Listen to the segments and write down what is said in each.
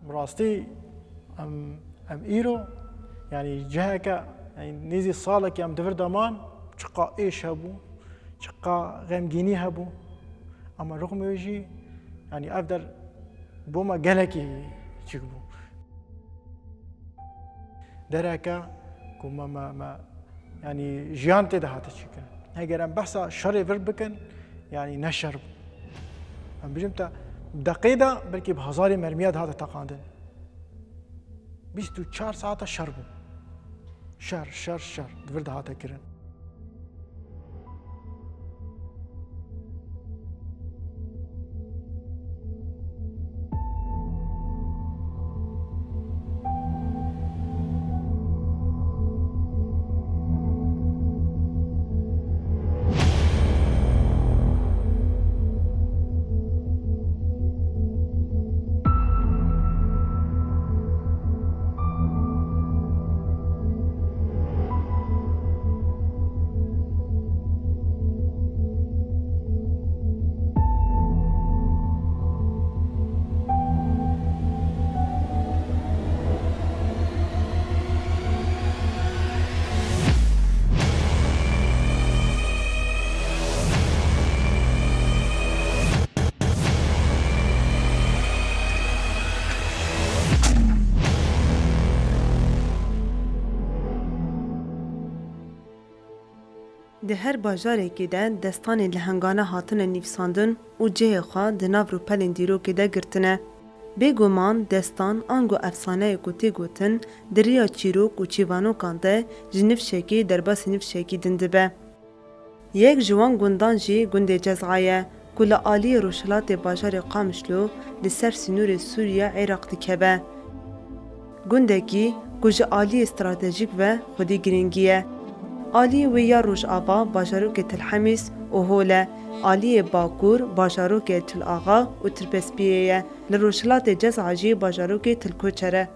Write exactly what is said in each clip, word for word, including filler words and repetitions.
Bi rastî em, em îro, yanî ciheke, yanî nêzî salekî em di vir de man, çiqa êş hebû, çiqa xemgînî hebû. Ama rixmê wê jî, yanî ev der bo me gelekî çik bû. Dereke ku me, me, me, yanî jiyan tê de hate çêkirin. Heger em behsa şerê vir bikin, yanî ne şer bû. Em bijim te deqê de belkî bi hezarê mermiya dihate teqandin. Bîst û çar saeta şer bû. Şer, şer, şer. Di vir dihate kirin. Di her bajarekî de destanên li hengane hatine nivîsandin û cihê xwe di nav rûpelên dîrokê de girtine. Bêguman destan ango efsaneyê ku tê gotin di riya çîrok û çîvanokan de ji nifşekî derbasî nifşekî din dibe. Yek ji wan gundan jî gundê Cez'a ye, ku li aliyê rojhilatê bajarê Qamişlo li ser sînorê Sûriye-Iraq dikeve. Gundekî ku ji aliyê stratejîk ve xwedî girîngî ye. Aliyê wê ya rojava bajarokê Til Hemîs û hol e. Aliyê bakur bajarokê Til Axa û Tirpespiyê ye. Li rojhilatê Cez'a jî bajarokê Til Koçer e.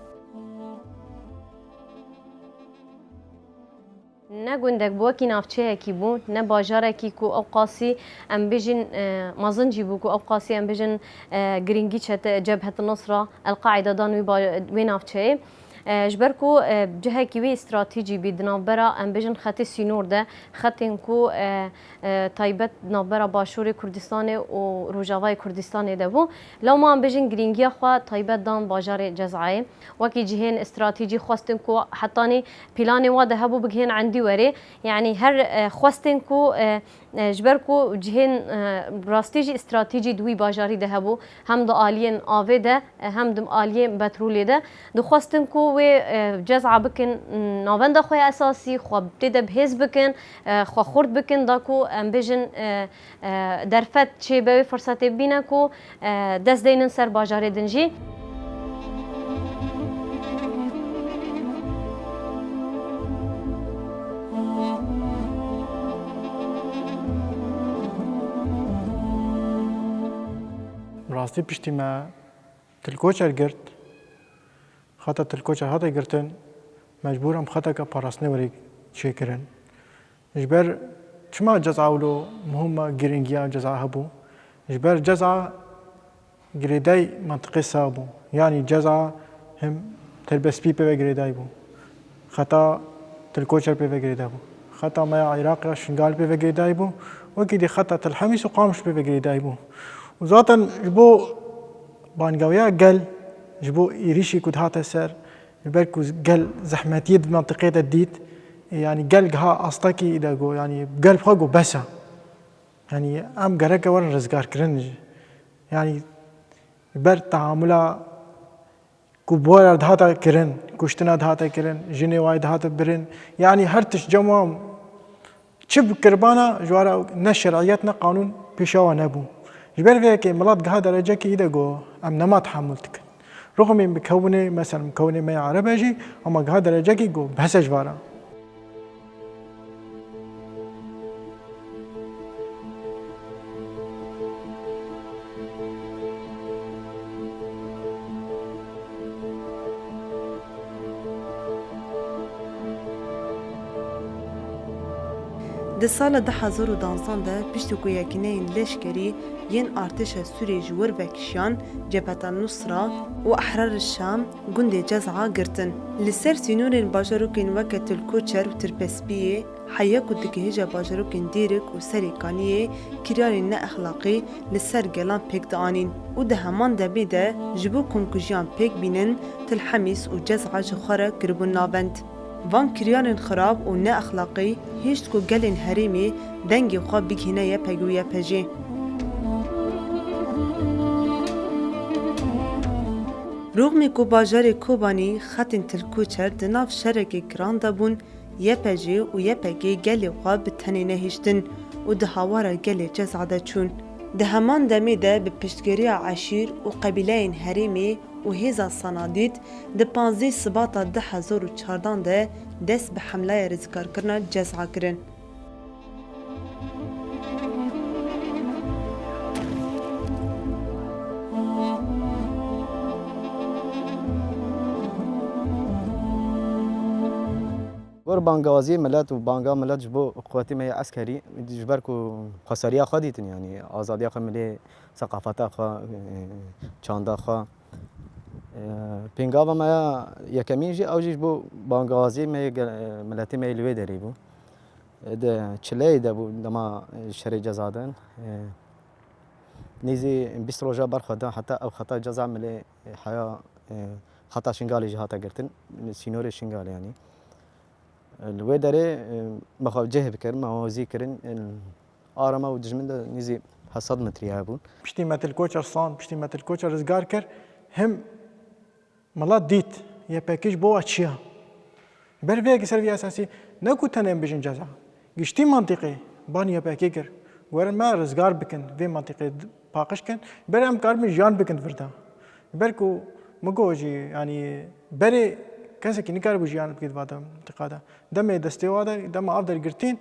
Ne gundek bû, wekî navçeyekî bû, ne bajarekî ku ew qasî em bijin, e, mezin jî bû ku ew qasî em bijin, e, girîngî çete Cebhet Nusra, El-Qaîde dan wî ba-, wê navçeyê. E, ji ber ku, e, cihekî wî stratejî bî di navbera em bijin xetê sînor de, xetên ku, e, e, taybet navbera Başûrê Kurdistanê û Rojavayê Kurdistanê de bû. Lewma em bijin girîngiya xwe taybet dan bajarê Cezayê. Wekî cihên stratejî xwestin ku hetanî planê wa de hebû bigihên endî werê. Yanî her, e, xwestin ku, e, e, ji ber ku cihên, e, rastî jî stratejî di wî bajarî de hebû, hem di aliyên avê de, e, hem di aliyên petrolê de, dixwestin ku wê, e, Cez'a bikin, m, navenda xwe ya esasî, xwe tê de bihêz bikin, e, xwe xurt bikin, da ku em bijin, e, e, derfet çêbe wê firsetê bibîne ku, e, dest deynin ser bajarê din jî. Rastî piştî me Til Koçer girt, xeta Til Koçer hate girtin, mecbûr em xeteke parastinê werê çêkirin. Ji ber çima Cez'a wilo muhim e, girîngiya Cez'a hebû? Ji ber Cez'a girêdayî mentiqê Sax bû. Yanî Cez'a him Tirbespî pê ve girêdayî bû. Xeta Til Koçer pê ve girêdayî bû. Xeta me ya Iraq ya Şingal pê ve girêdayî bû. Wekî dî xeta Til Hemîs û Qamiş pê ve girêdayî bû. Û zaten ji bo bangawiya gel, ji bo êrîşî ku dihate ser, ji ber ku gel zehmetiyê di mentiqê de dît, yanî gel giha astekî de got, yanî gel xwe got bes e. Yanî em gereke werin rizgarkirin jî. Yanî ji ber tehamula ku bora dihate kirin, kuştina dihate kirin, jinê wayê dihate birin. Yanî her tişt cem wan çi bi kirbana ji wara ne şer'iyet ne qanûn pêşa wan nebû. Ji ber vê yekê milet giha derecekî î de got, em nema tehemul dikin. Ruxumê mikewinê, mesela mikewinê me ya Erebe jî, ama giha derecekî got, bes e ji vara. Di Di sala du hezar û danzan de piştî ku yekîneyên leşkerî yên artêşa Sûriyê ji wir vekişiyan, Cebhet el Nusra û Ehrar el Şam gundê Cez'a girtin. Li ser sînorên bajarokên weke Til Koçer û Tirpespiyê, heya ku digihêje bajarokên Dêrik û Serê Kaniyê, kiryarên neexlaqî li ser gelan pêk dianîn û di heman demê de ji bo komkujiyan pêk bînin, Til Hemîs û Cez'a ji xwe re kiribûn navend. Van kiryarên xirab û neexlaqî hişt ku gelên herêmê dengê xwe bigihîne Y P G û Y P G. Rûxmê ku bajarê Kobanî xetên Til Koçer di nav şerekê giran de bûn, Y P G û Y P G gelê xwe bi tenê nehiştin û di hawara gelê Cez'a de çûn. Di heman demê de bi piştgiriya eşîr û qebîleyên herêmê û hêza Sanadîd di panzdeh Sibata du hezar û çardan de dest bi hemlaya rizgarkirina Cez'a kirin. Wer bangawaziyê milet û banga milet ji bo quwetê me yê eskerî, ji ber ku xweseriya xwe dîtin, yanî azadiya xwe milê, seqafeta xwe, e, çanda xwe. E, pêngava me ya yekemîn jî, ew jî ji bo bangawaziyê me yê ge-, e, miletê me yê li wê derê bû. E, di çileyê de bû dema, e, şerê Cez'a de. E, nêzî bîst roja ber xwe da, heta ew xeta Cez'a milê, e, heya, e, xeta Şingalê jî hate girtin. Sînorê Şingalê yanî. Li wê derê, e, me xwe cih bikir, me hozî kirin, e, ara me û dijmin de nêzî heft sed metrî hebûn. Piştî me Til Koçer sand, piştî me Til Koçer rizgar kir, him milet dît, Y P G ji bo we çi ya? Ber vê yekê ser vî esasî, ne ku tenê em bijin Cez'a. Giştî mantîqê ban Y P G kir. Werin me rizgar bikin, vê mantîqê d-, paqij kin. Ber em karibin jiyan bikin vir de. Ber ku min got jî, yanî berê kesekî nikaribû jiyan bike di va de, mintîqa de. Demê destê wa de, dema ev der girtîn,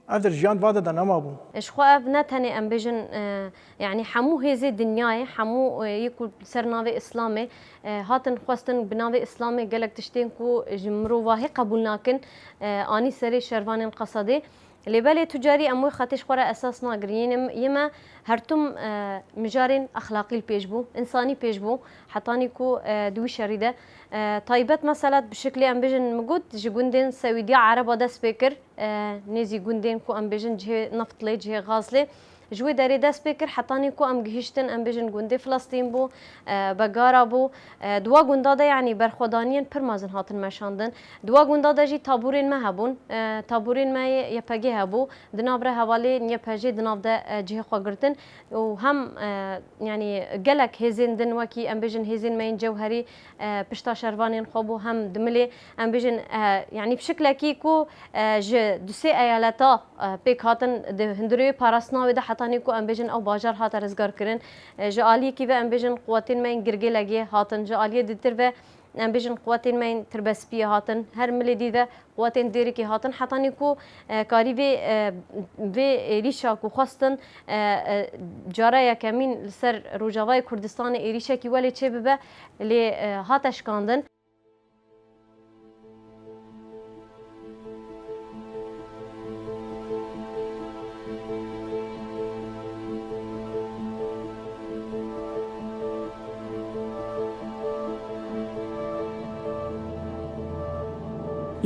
ev der jiyan va de de nemabû. Ji xwe ev ne tenê em bêjin, e, yanî hemû hêzê dinyayê, hemû, e, yê ku li ser navê Îslamê, e, hatin xwestin bi navê Îslamê gelek tiştên ku ji mirovahî qebûl nakin, e, anî serê şervanên Qesedê. Lê belê tu carî em wê xetê ji xwe re esas nagirin. Yên yê me her tim, e, mijarên exlaqî li pêş bû, însanî pêş bû, hetanî ku, e, di wî şerî de, e, taybet mesela bi şiklê em bêjin, min got, ji gundên Sewîdiya Ereba dest pê kir, e, nêzî gundên ku em bêjin cihê neft lê, cihê gaz lê. Ji wê derê dest pê kir, hetanî ku em gihîştin, em bêjin gundê Filistîn bû, e, Begara bû. E, di wa gunda de, yanî berxwedaniyên pir mezin hatin meşandin. Di wa gunda de jî taborên me hebûn. E, taborên me yê Y P G hebû. Di nav re hevalên Y P G di nav de, e, cihê xwe girtin. Û hem, e, yanî gelek hêzên din wekî em bêjin hêzên me yên cewherî, e, pişta şervanên xwe bû, hem di milê em bêjin, e, yanî bi şiklekî ku, e, ji du sê eyaleta, e, pêk hatin di hundirê parastina wê de hetanî ku em bêjin ew bajar hate rizgarkirin. E, ji aliyekî ve em bêjin quwetên me yên Girgêlegê hatin, ji aliyê dîtir ve em bêjin quwetên me yên Tirbespiyê hatin, her milê dî ve quwetên Dêrikê hatin, hetanî ku, e, karî vê, e, vê êrîşa ku xwestin, e, e, cara yekemîn li ser Rojavayê Kurdistanê êrîşekî welê çêbibe, lê, e, hate şikandin.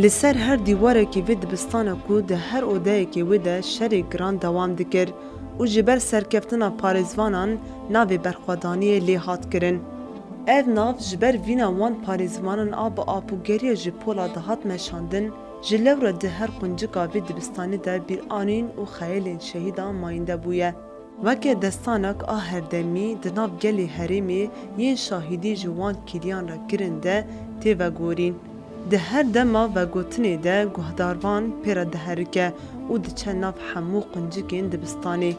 Li ser her dîwarekî vê dibistana ku di her odeyekê wê de şerê giran dewam dikir û ji ber serkeftina parêzvanan navê berxwedaniyê lê hat kirin. Ev nav ji ber vîna wan parêzvanan a bi apûgeriya ji pola dihat meşandin, ji lewra di her quncika vê dibistanê de bîranîn û xeyalên şehîdan mayînde bûye. Weke destanek a herdemî di nav gelê herêmê yên şahîdî ji wan kîliyan re kirin de tê vegorîn. Di her dema vegotinê de guhdarvan pê re diherike û diçe nav hemû quncikên dibistanê.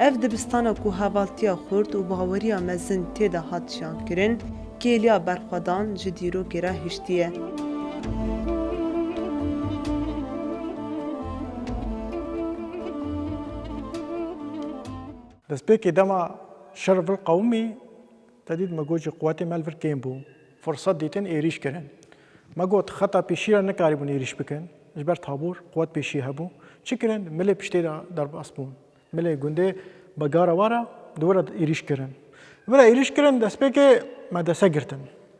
Ev dibistana ku hevaltiya xurt û baweriya mezin tê de hat jiyankirin, kêliya berxwedan ji dîrokê re hiştiye. Destpêkê dema şer vir qewimî, te dît me got jî quwetê me li vir kêm bû. Firset dîtin êrîş kirin. Me got xeta pêşî re nikarîbûn êrîş bikin. Ji ber tabor quwet pêşî hebû. Çi kirin? Milê piştê de derbas bûn. Milê gundê bi gara wara di wira êrîş kirin. Wira êrîş kirin, destpêkê medrese girtin.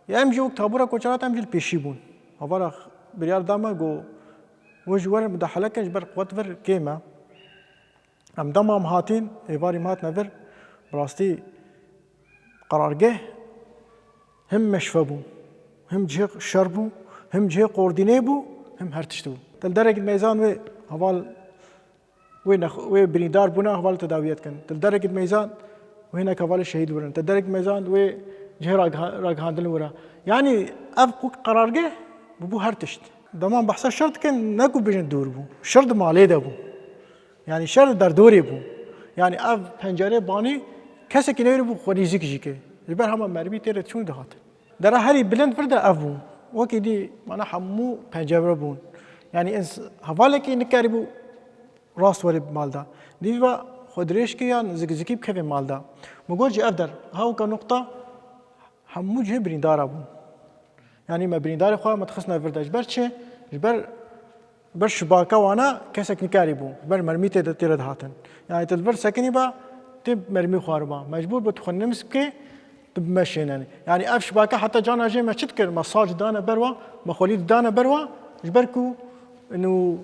Ya em jî wek tabûra koçerat em jî li pêşî bûn. Hevala biryar da me, got, wê ji werin mudahele kin, ji ber quwet vir kêm e. Em dema em hatîn, êvarî em hatine vir, bi rastî qerargeh him meşfe bû, him cihê şer bû, him cihê koordînê bû, him her tişt bû. Te li derekî mêzan wê heval, wê nex-, wê birîndar bûne heval tedawiyê dikin. Te li derekî mêzan wê hinek hevalê şehîd were. Te derekî mêzan wê cihê ragha-, raghandin were. Yanî ev qu-, qerargeh bûbû her tişt. Dema em behsa şer dikin, ne ku bêjin dûr bû. Şer di malê de bû. Yanî şer di derdorê bû. Yanî ev pencerê banî kesekî neyêrî bû xwe nêzîk jî ke. Ji ber hema mermî tê re diçûn dihat. Dera herî bilind vir de ev bû. Wekî dî, mana hemû pencere bûn. Yanî ins-, hevalekî nikarîbû rast were mal de. Dî va xwe dirêj kir yan zikzikî bikeve mal de. Min got jî ev der, ha weke nuqta hemû cihê birîndara bûn. Yanî me birîndarê xwe me dixistine vir de. Ji ber çi? Ji ber, ber şibaka wana kesek nikarîbû. Ji ber mermî tê de, tê re dihatin. Yanî tu li vir sekinî ba, tê mermî xwariba. Mecbûr be tu xwe nims bikê, tu bimeşênenî. Yanî ev şibaka heta cana jê me çi dikir? Me sac dane ber wa, me xwelî dane ber wa. Ji ber ku inu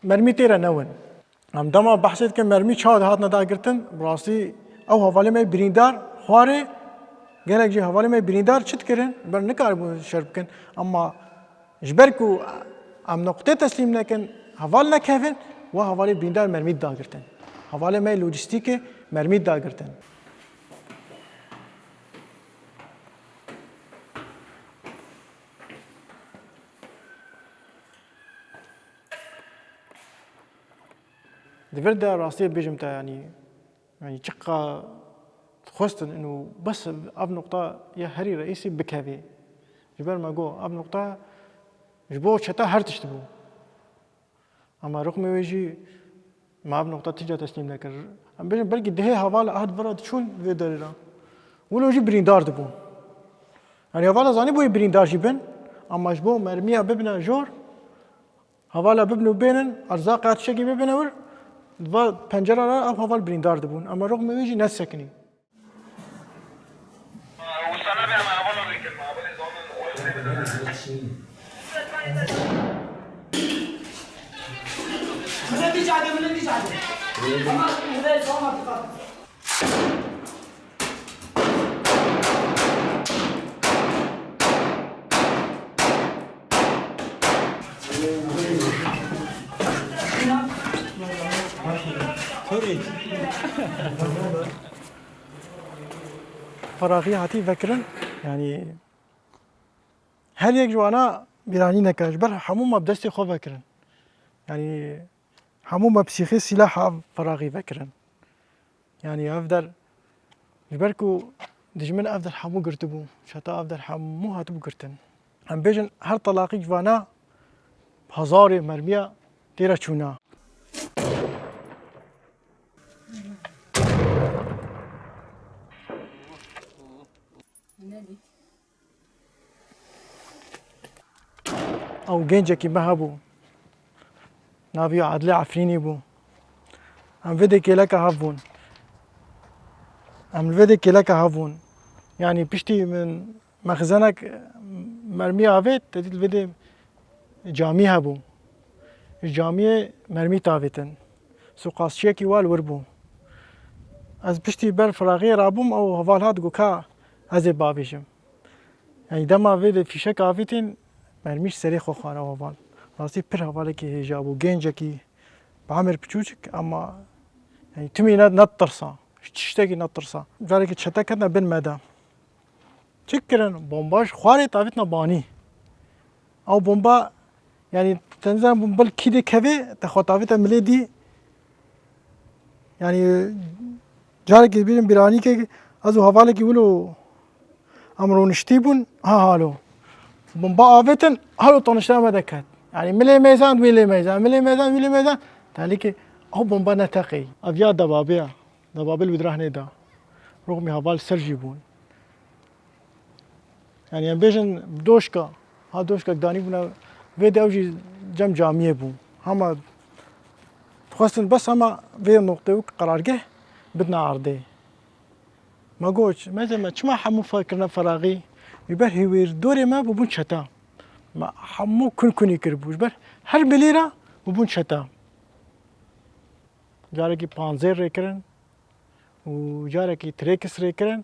mermî tê re newin. Em dema behsê dikin mermî çawa dihatine dagirtin, bi rastî ew hevalê me birîndar xwarê, gelek jî hevalê me birîndar çi dikirin, ber nikaribûn şer bikin. Ema ji ber ku em nuqtê teslîm nekin, heval nekevin, wa hevalê birîndar mermî dagirtin. Hevalê me lojîstîkê mermî dagirtin. Di vir de rastiyê bêjim te, yanî, yanî çiqa dixwestin ino bes ev nuqta ya herî reîsî bikevê. Ji ber me got, ev nuqta ji bo çeta her tişt bû. Ama rixmê wê jî me ev nuqta tîca teslîm nekir. Em bêjin belkî dihê hevala ahd vira diçûn vê derê re. Wilo jî birîndar dibûn. Yanî hevala zanî bûyê birîndar jî bin, ama ji bo mermiya bibine jor, hevala bibin û bênin, erzaqê ya tiştekî bibine wir, va pencera re ew heval birîndar dibûn. Ema rixmê wî jî nesekinî. Feraxî hatî vekirin, yanî her yek ji wana bîranî neke, ji ber hemû me bi destê xwe vekirin. Yanî hemû me bi sîxê sîlaha Feraxî vekirin. Yanî ev der, ji ber ku dijmin ev der hemû girtibû, çeta ev der hemû hatibû girtin. Em bêjin her telaqî ji vana hezarê mermiya tê re çûna. Ew gencekî me hebû. Navê wî Adilê Efrînî bû. Em vê dê kêleka hev bûn. Em li vê dê kêleka hev bûn. Yanî piştî min mexzenek mermî avêt, te dît li vê dê camî hebû. Ji camiyê mermî tavêtin. Suqasçiyekî wa li wir bû. Ez piştî ber Firaxiyê rabûm, ew heval hat got, ka ez ê bavêjim. Yanî dema vê de fîşek avîtin, mermî ji serê xwe xwara heval. Rastî pir hevalekî hêja bû, gencekî bi emir piçûçik, ama yanî timî ne, netirsa. Ji tiştekî netirsa. Carekî çete ketine bin me de. Çi kirin? Bomba ji xwarê tavîtina banî. Ew bomba, yanî, te nizanim bomba li kî dê kevê, te xwe tavîte milê dî. Yanî, carekê dibînim bîranîkek, ez û hevalekî wilo em rûniştî bûn, ha halo. Bomba avêtin, halo taniştira me de ket. Yanî, milê mêzan, wî lê mêzan, milê mêzan, wî lê mêzan. Telîkê, ew bomba neteqî. Ev ya debabê ya. Debabê li wî dirahnê da. Rûxmî heval ser jî bûn. Yanî em bêjin doşka, ha doşkek danî bûne, vê de ew jî cem camiyê bû. Hema Xwestin bes hema vê noqtê û qerargeh bidine erdê. Me got, me zê me çima hemû fe-, kirine feraxî? Ji ber hêwîrdorê me bûbûn çete. Me hemû kun kunî kiribû. Ji ber her milî re bûbûn çete. Carekî panzêr rêkirin û carekî trêkis rêkirin.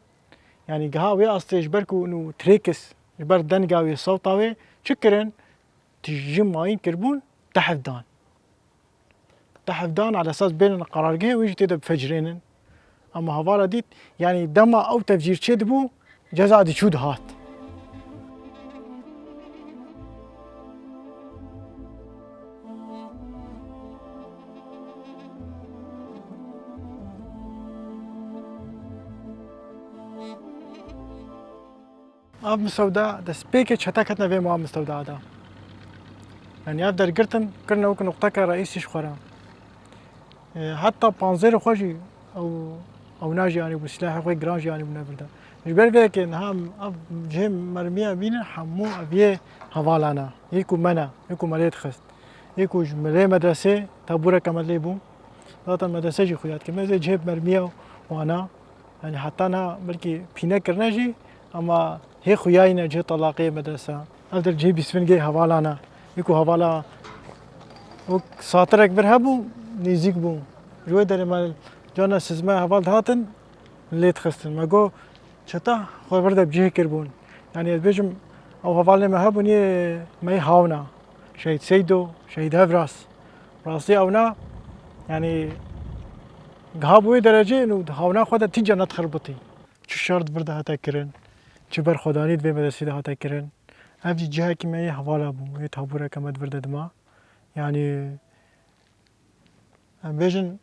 Yanî giha wê astê ji ber ku nû trêkis ji ber denga wê, sewta wê çi kirin? Tijî mayîn kiribûn, tehev dan. Tehev dan, ala esas bênin qerargehê, wê jî tê de bifecirênin. Ama hevala dît, yanî dema ew tevcîr çêdibû, ceza diçû dihat. Ev misewda destpêkê çete ketine vê ma misewda de. Yanî ev dergirtin kirine wek nuqteke reîsî ji xwe re. E, heta panzêrê xwe jî ew, ewna jî anîbû, silahê xwe giran jî anîbûne vir de. Ji ber vê yekê niha em ev cihê mermiya bînin hemû ev yê hevalana. Yê ku me ne, yê ku me lê dixist. Yê ku ji milê medresê tebûreke me lê bû. Zaten medrese jî xuya dike. Me zê cihê mermiya wana. Yanî heta niha belkî pîne kirine jî, ama hê xuyayî ne cihê telaqiyê medresa. Ev der cihê bîsvingê hevalan e. Wê ku hevala wek satirek vir hebû, nêzîk bû. Ji wê derê me carna sizme heval dihatin, lê dixistin. Me got, çeta xwe vir de bi cihê kiribûn. Yanî ez bêjim, ew hevalê me hebûn yê me yê hawna. Şehîd Seydo, Şehîd Hevras. Rastî ewna, yanî, giha bû wê derecê, û hawna xwe de tî cennet xirbitî. Çi şer di vir de hate kirin, çi berxwedanî di vê medresî de hate kirin. Ev jî cihekî me yê hevala bû, yê tabûreke me di vir de dima. Yanî, em bêjin,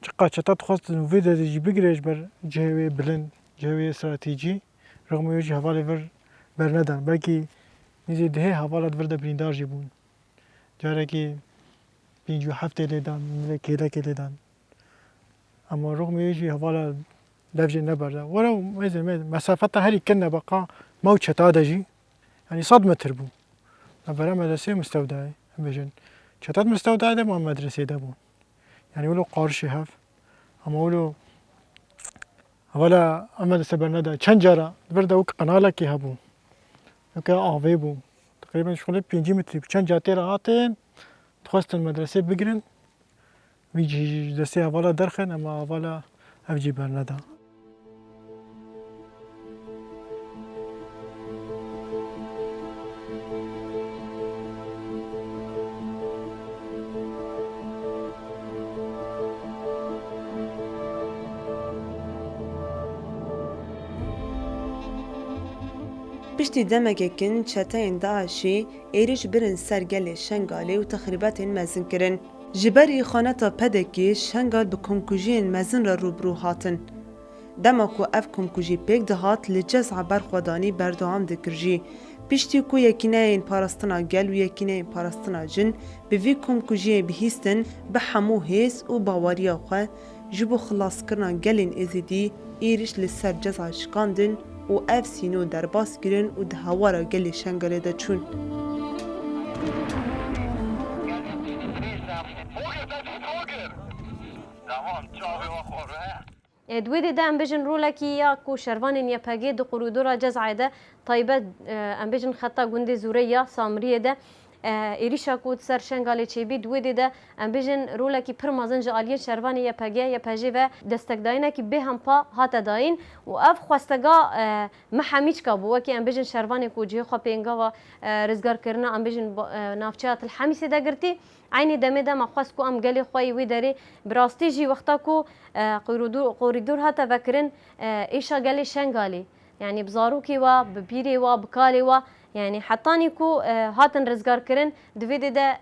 çiqa çeta dixwest di vê de jî bigire ji ber cihê wê bilind, cihê wê stratejî, rixmê wê jî hevalê vir bernedan. Belkî nîzê dihê hevala di vir de birîndar jî bûn. Carekî pêncî û heftê lê dan, nîvê kêlekê lê dan. Ama rixmê wê jî hevala dev jê neberda. Were û mêzê me mesafeta herî kin nebeqa me û çeta de jî. Yanî sed metr bû. Navbera medresê û mistewdayê, em bêjin. Çeta di mistewdayê de bû, em medresê de bûn. Yanî wilo qarişê hev. Ama wilo hevala em medrese berneda. Çend cara di vir de wek qenalekê hebû. Weke avê bû. Teqrîben ji xulê pêncî metrî bû. Çend ca tê re hatin, dixwestin medresê bigirin. Wî cî ji destê hevala derxin, ema hevala ev cî berneda. Piştî demeke kin çeteyên DAIŞ'î êrîş birin ser gelê Şengalê û texrîbatên mezin kirin. Ji ber îxaneta PDK'ê Şengal bi komkujiyên mezin re rû bi rû hatin. Dema ku ev komkujî pêk dihat, li Cezayê berxwedanî berdewam dikir jî. Piştî ku Yekîneyên Parastina Gel û Yekîneyên Parastina Jin bi vî komkujiyê bihîstin, bi hemû hêz û baweriya xwe ji bo xilaskirina gelên Êzidî êrîş li ser Cezayê şikandin û ev sîno derbas kirin û di hewara gelê Şengalê de çûn. E, di wê dê de em bêjin rolekî ya ku şervanên Y P G di qorîdora Cezayê de, taybet, e, em bêjin xeta gundê Zûrê ya Samriyê de, e, êrîşa ku di ser Şengalê çêbî, di wê dê de em bêjin rolekî pir mezin ji aliyên şervanê Y P G, Y P J ve destekdayînekî bêhempa hate dayîn û ev xwestega, e, me hemîçka bû, wekî em bêjin şervanê ku cihê xwe pêngava, e, rizgarkirina, em bêjin ba-, e, navçeya Til Hemîsê de girtî. Eynî demê de me xwest ku em gelê xwe yê wê derê bi rastî jî wexta ku, e, qorîdor, qorîdor hate vekirin, e, êşa gelê Şengalê, yanî bi zarokê wa, bi pîrê wa, bi kalê wa, yanî hetanî ku, e, hatin rizgarkirin, di vê dê de,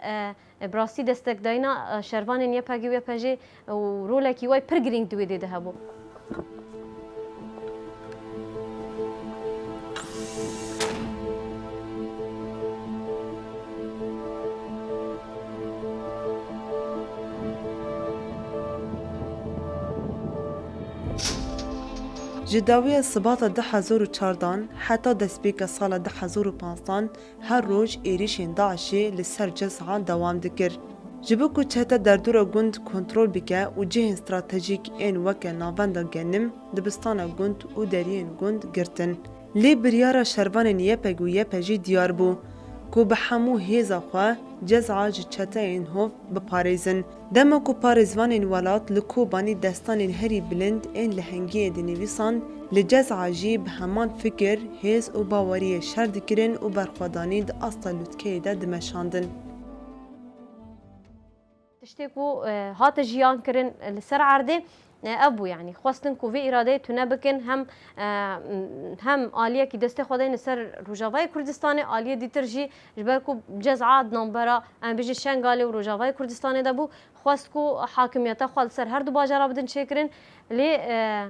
e, bi rastî destekdayîna, e, şervanên Y P G û Y P J û rolekî wê pir girîng di wê dê de hebû. Ji dawiya Sibata du hezar û çardan heta destpêka sala du hezar û panzdan her roj êrîşên DAIŞ'ê li ser Cezayê dewam dikir. Ji bo ku çete derdora gund kontrol bike û cihên stratejîk ên weke navenda genim, dibistana gund û deriyên gund girtin. Lê biryara şervanên Y P G û Y P G diyar bû ku bi hemû hêza xwe Cez'a ji çeteyên hov biparêzin. Dema ku parêzvanên welat li Kobanî destanên herî bilind ên lehengiyê dinivîsan, li Cez'a jî bi heman fikir, hêz û baweriyê şer dikirin û berxwedanî di asta lûtkeyê de dimeşandin. Tiştê ku, e, hate jiyan kirin li ser erdê, e, ev bû, yanî xwestin ku vê îradeyê tune bikin, hem, e, hem aliyekî destê xwe deyne ser Rojavayê Kurdistanê, aliyê dîtir jî ji ber ku Cez'a di navbera, em bêjin, Şengalê û Rojavayê Kurdistanê de bû, xwest ku hakimiyeta xwe li ser her du bajara bidin çêkirin. Lê, e,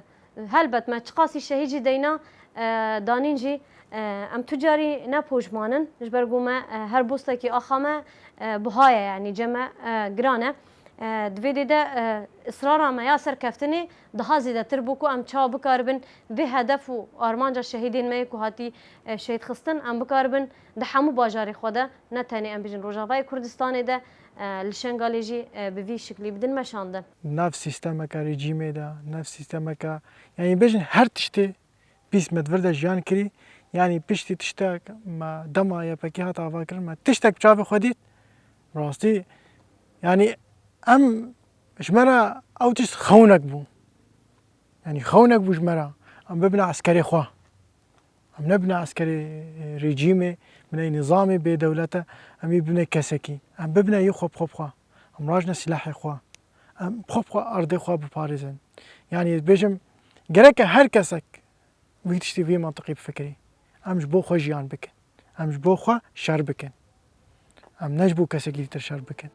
Helbet me çiqasî şehîd jî deyna, e, danîn jî, e, em tu carî ne pojman in, ji ber ku me, e, her postekî axa me, e, buha ye, yanî cem me, e, giran e. E, di vê dê de, e, israra me ya serkeftinê daha zêdetir bû ku em çawa bikaribin vê hedef û armanca şehîdên me yê ku hatî, e, şehîd xistin, em bikaribin di hemû bajarê xwe de, ne tenê em bêjin Rojavayê Kurdistanê de, e, li Şengalê jî, e, bi vî şiklî bidin meşandin. Nav sîstemeke rejîmê de, nav sîstemeke, yanî bêjin her tiştê pîs me di vir de jiyan kirî, yanî piştî tiştek me dema Y P G hat avakirin, me tiştek bi çavê xwe dît, rastî, yanî em, ji me re ew tişt xewnek bû. Yanî xewnek bû ji me re. Em bibine eskerê xwe. Em nebine eskerê rejîmê, bine nîzamê bê dewlete, em ê bibine kesekî. Em bibine yê xwe bi xwe bi xwe. Em rajine silahê xwe. Em bi xwe bi xwe erdê xwe biparêzin. Yanî bêjim, gereke her kesek wî tiştî vî mantiqî bifikirî. Em ji bo xwe jiyan bikin. Em ji bo xwe şer bikin. Em ne ji bo kesekî dîtir şer bikin.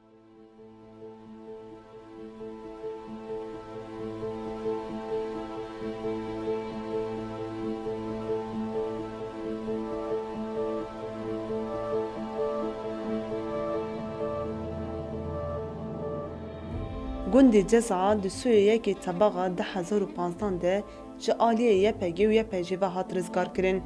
Gundê Ceza di soya yekê Tebaxa du hezar û panzdan de ji aliyê Y P G û Y P G ve hat rizgarkirin.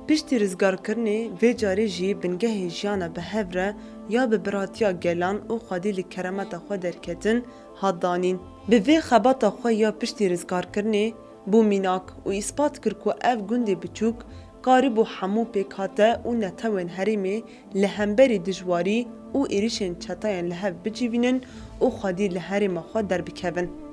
Piştî rizgarkirinê vê carê jî bingehê jiyana bi hev re ya bi biratiya gelan û xwedî li keremeta xwe derketin hat danîn. Bi vê xebata xwe ya piştî rizgarkirinê bû mînak û îspat kir ku ev gundê biçûk karîbû hemû pêkhate û netewên herêmê li hemberî dijwarî û êrişên çetayan li hev bicivînin û xwedî li herêma xwe derbikevin.